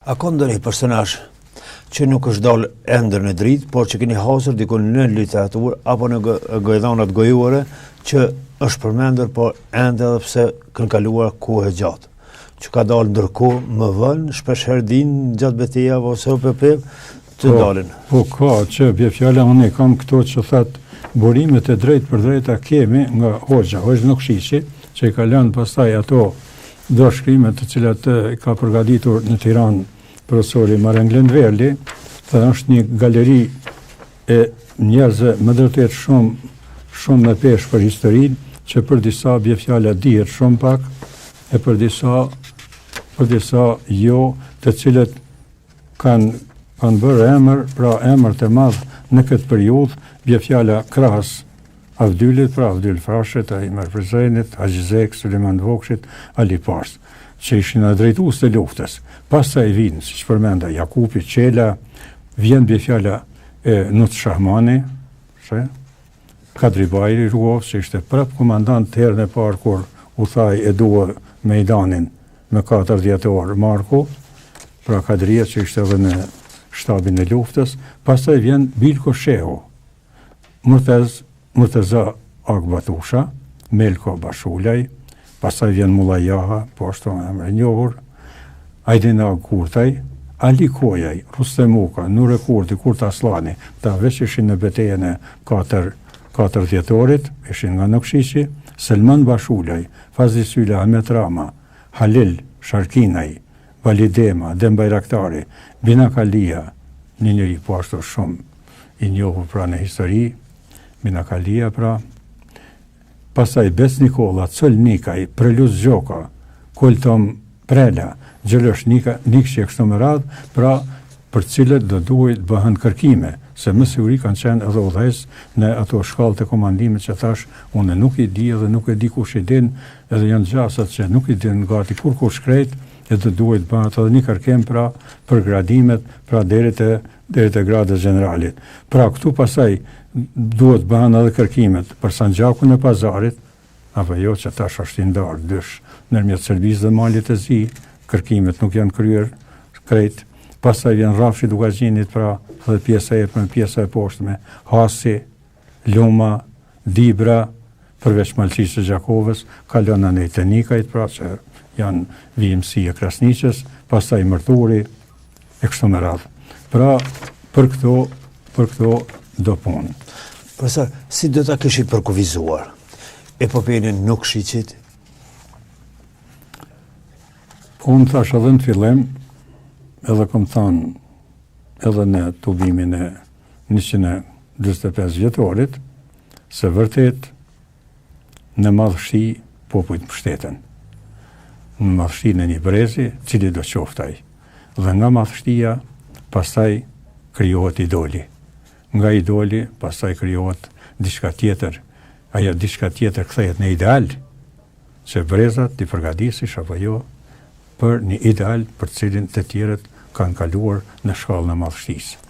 A ka ndonjë personazh që nuk është dalë ende në dritë, por që keni hasur diku në literaturë apo në gojëdhënat gojore që është përmendur, por ende edhe pse kanë kaluar kohë e gjatë, që ka dalë ndërkohë më vonë, shpesh herë din gjatë betejave ose OPP të po, dalin. Po ka, që bie fjala unë i kam këto që thot burimet e drejtpërdrejta kemi nga hoxha, hoxhë Nukshiqi, që i ka lënë pastaj ato Dorëshkrime të cilat i ka përgatitur në Tiranë profesori Mareng Lendverli, dhe është një galeri e njerëzve me vërtet shumë shumë me peshë për historinë, që për disa bie fjala dihet shumë pak, e për disa për disa jo, të cilët kanë kanë bërë emër, pra emër të madh në këtë periudhë, bie fjala krahas Avdylit, pra Avdyl Frashërit, Ymer Prizrenit, Haxhi Zekës, Sulejman Vokshit, Ali Pashës, që ishin edhe drejtues të luftës. Pastaj vijnë, siç përmenda, Jakupi, Çela, vjen bie fjala e Nuc Shahmani, she, Kadri Bajri Rugovës, që ishte prap komandant herën e parë kur u tha e dua mejdanin me 4 dhjetor Marku, pra Kadria që ishte edhe në shtabin e luftës, pastaj vjen Bilko Shehu, Murtez, Murteza Agë Batusha, Melko Bashulaj, pastaj vjen Mulla Jaha, po ashtu emër i njohur, Ajdin Agë Kurtaj, Ali Kojaj, Rustem Uka, Nure Kurti, Kurt Asllani, këta veç ishin në betejën e 4, 4 dhjetorit, ishin nga Nokshiqi, Selman Bashulaj, Fazli Syla, Ahmet Rama, Halil Sharkinaj, Vali Dema, Adem Bajraktari, Binak Alia, një njeri po ashtu shumë i njohur pra në histori, Binak Alia pra, pastaj Bec Nikolla, Col Nikaj, Preluz Gjoka, Kol Tom Prela, Gjelosh Nika, Nikçi e kështu me radhë, pra për cilët do duhej të bëhen kërkime, se me siguri kanë qenë edhe udhëheqës në ato shkallët e komandimit që thash, unë nuk i di edhe nuk e di kush i din, edhe janë gjasat që nuk i din gati kurkush krejt, e do duhej të bëhet edhe një kërkim pra për gradimet, pra deri te deri te grada e gjeneralit. Pra këtu pastaj duhet të bëhen edhe kërkimet për Sanxhakun e Pazarit, apo jo që tash është i ndarë dysh ndërmjet Serbisë dhe Malit të Zi, kërkimet nuk janë kryer krejt. Pastaj vjen Rrafshi i Dukagjinit, pra dhe pjesa e epërme, pjesa e poshtme, Hasi, Luma, Dibra, përveç Malësisë së Gjakovës, kalon anej te Nikajt, pra që janë vijimësi e Krasniqës, pastaj Mërturi, e kështu me radhë. Pra, për këto, për këto do punë. Profesor, si do ta kishit përkufizuar epopenë e Nukshiqit? Po unë thash edhe në fillim, edhe kom thanë edhe në tubimin e 145 vjetorit, se vërtet Në madhështi popujt mbështeten. Në madhështinë e një brezi, cilido qoftë ai. Dhe nga madhështia, pastaj krijohet idoli. Nga idoli, pastaj krijohet diçka tjetër. Ajo diçka tjetër kthehet në ideal, që brezat t'i përgatisish apo jo për një ideal për të cilin të tjerët kanë kaluar në shkallën e madhështisë.